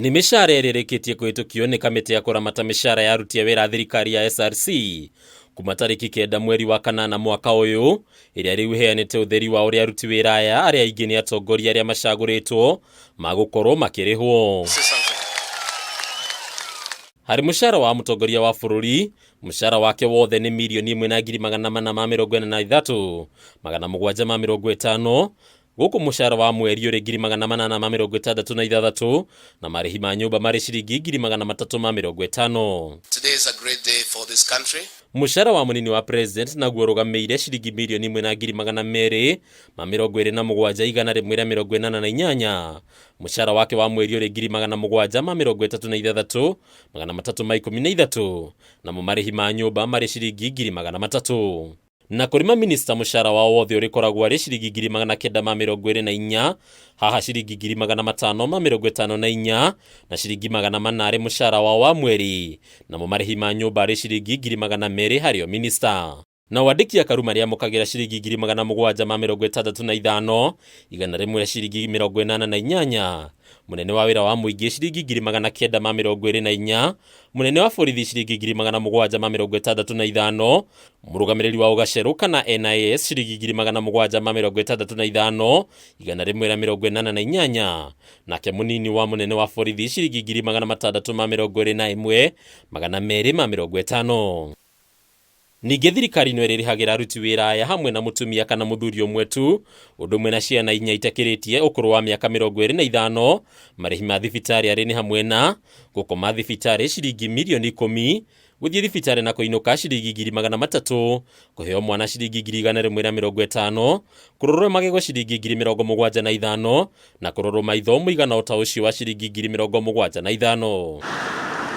Nĩ mĩcara ĩrĩa ĩrĩkĩtie kũhĩtũkio nĩ kamĩtĩ ya kũramata mĩcara ya aruti a wĩra a thirikari ya SRC kuma tarĩki 9 mweri wa kanana mwaka ũyũ, ĩrĩa rĩu ĩheanĩte ũtheri wa ũrĩa aruti wĩra aya arĩa aingĩ nĩ atongoria arĩa macagũrĩtwo magũkorwo makĩrĩhwo. Harĩ mũcara wa mũtongoria wa bũrũri, mũcara wake wothe nĩ 1,443,750, gũkũ mũcara wa mweri ũrĩ 866,000 na marĩhi ma nyũmba marĩ ciringi 350,000. Today is a great day for this country. Mũcara wa mũnini wa president naguo ũrũgamĩire ciringi 1,227,188. Mũcara wake wa mweri ũrĩ 736,313, namo marĩhi ma nyũmba marĩ ciringi 300,000. Na kũrĩ maminista mũcara wao wothe ũrĩkoragwo arĩ ciringi 924,000, haha ciringi 554,000 na ciringi 400 arĩ mũcara wao wa mweri, namo marĩhi ma nyũmba arĩ ciringi 200,000 harĩ o minista. Nao andĩki a karu marĩamũkagĩra ciringi 765,100 ciringi 88. Mũnene wa wĩra wa mũingĩ ciringi 924,000, mũnene wa borithi ciringi 765, mũrũgamĩrĩri wa ũgacerũ kana NIS ciringi 765,188, nake mũnini wa mũnene wa borithi ciringi 621,250. Ningĩ thirikari no ĩrĩrĩhagĩra aruti wĩra aya hamwe na mũtumia kana mũthuri ũmwe tu, ũndũ ũmwe na ciana inya itakĩrĩtie ũkũrũ wa mĩaka 25, marĩhi ma thibitarĩ arĩ nĩ hamwe na gũkoma thibitarĩ ciringi 10,000,000, gũthiĩ thibitarĩ na kũinũka ciringi 300,000, kũheo mwana ciringi 150,000, kũrorwo magego ciringi 75,000, na kũrorwo maitho mũigana o ta ũcio wa ciringi 75,000.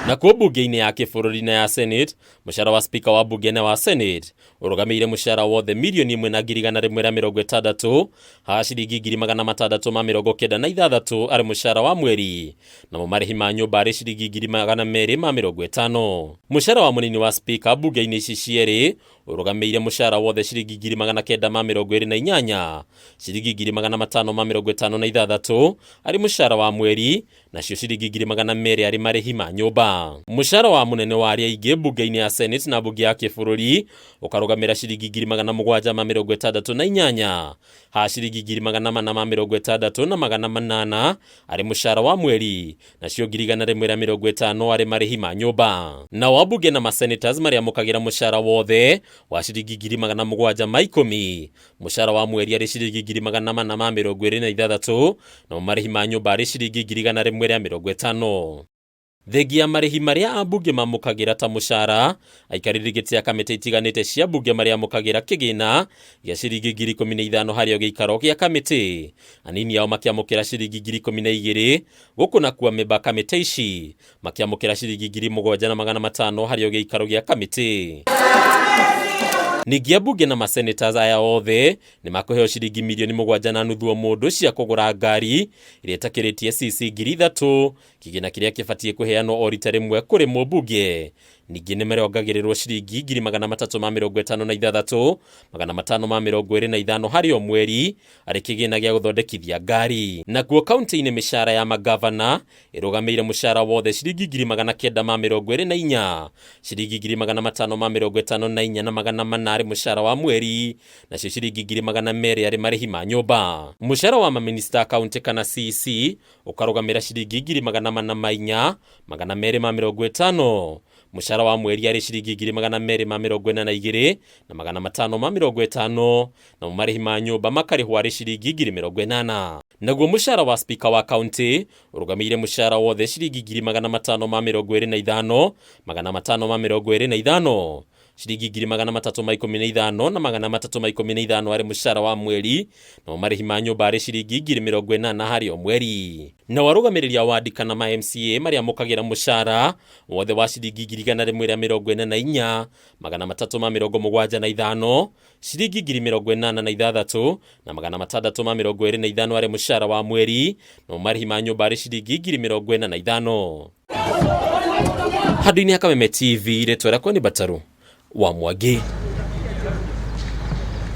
Nakuo mbunge-inĩ ya kĩbũrũri na ya Senate, mũcara wa speaker wa mbunge na wa Senate ũrũgamĩire mũcara wothe 1,160,000, haha ciringi 696,000 arĩ mũcara wa mweri, namo marĩhi ma nyũmba arĩ ciringi 250,000. Mũcara wa mũnini wa speaker mbunge-inĩ ici cierĩ ũrũgamĩire mũcara wothe ciringi 928,000, ciringi 556,000 arĩ mũcara wa mweri, nacio ciringi 200,000 arĩ marĩhi ma nyũmba. Mũcara wa mũnene wa arĩa aingĩ mbunge-inĩ ya Senate na mbunge ya kĩbũrũri ũkarũgamĩra ciringi 768, haha ciringi 460,800 arĩ mũcara wa mweri, nacio 150,000 arĩ marĩhi ma nyũmba. Nao ambunge na masenators marĩamũkagĩra mũcara wothe wa ciringi 710,000, mũcara wa mweri arĩ ciringi 426,000, namo marĩhi ma nyũmba arĩ ciringi 150,000. Thengia ya marĩhi marĩa ambunge mamũkagĩra ta mũcara, aikarĩri gĩtĩ a kamĩtĩ itiganĩte cia mbunge marĩamũkagĩra kĩgĩna gĩa ciringi 15,000 harĩ o gĩikaro gĩa kamĩtĩ, anini ao makĩamũkĩra ciringi 12,000, gũkũ nakuo amemba a kamĩtĩ ici makĩamũkĩra ciringi 7,500 harĩ o gĩikaro gĩa kamĩtĩ. Ningĩ ambunge na masenators aya othe nĩ makũheo ciringi 7.5 milioni o mũndũ cia kũgũra ngari ĩrĩa ĩtakĩrĩtie cc 3,000, kĩgĩna kĩrĩa kĩbatiĩ kũheanwo o rita rĩmwe kũrĩ mũmbunge. Ningĩ nĩ marongagĩrĩrwo ciringi 356,525 harĩ o mweri arĩ kĩgĩna gĩa gũthondekithia ngari. Nakuo kaunti-inĩ mĩcara ya magavana ĩrũgamĩire mũcara wothe ciringi 924,000, ciringi 554,400 arĩ mũcara wa mweri, nacio ciringi 200,000 arĩ marĩhi ma nyũmba. Mũcara wa maminista kaunti kana CC ũkarũgamĩra ciringi 404,250, mũcara wa mweri arĩ ciringi 242,550, namo marĩhi ma nyũmba makarĩhwo arĩ ciringi 80,000. Naguo mũcara wa speaker wa kaunti ũrũgamĩire mũcara wothe ciringi 525,525, ciringi 315 na 315 arĩ mũcara wa mweri, namo marĩhi ma nyũmba arĩ ciringi 80,000 harĩ o mweri. Nao arũgamĩrĩri a wadi kana ma MCA marĩamũkagĩra mũcara wothe wa ciringi 144,375, ciringi 86,625 arĩ mũcara wa mweri, namo marĩhi ma nyũmba arĩ ciringi 45,000. Handũ-inĩ ha Kameme TV, rĩtwa rĩakwa nĩ Bataru wa Mwangi.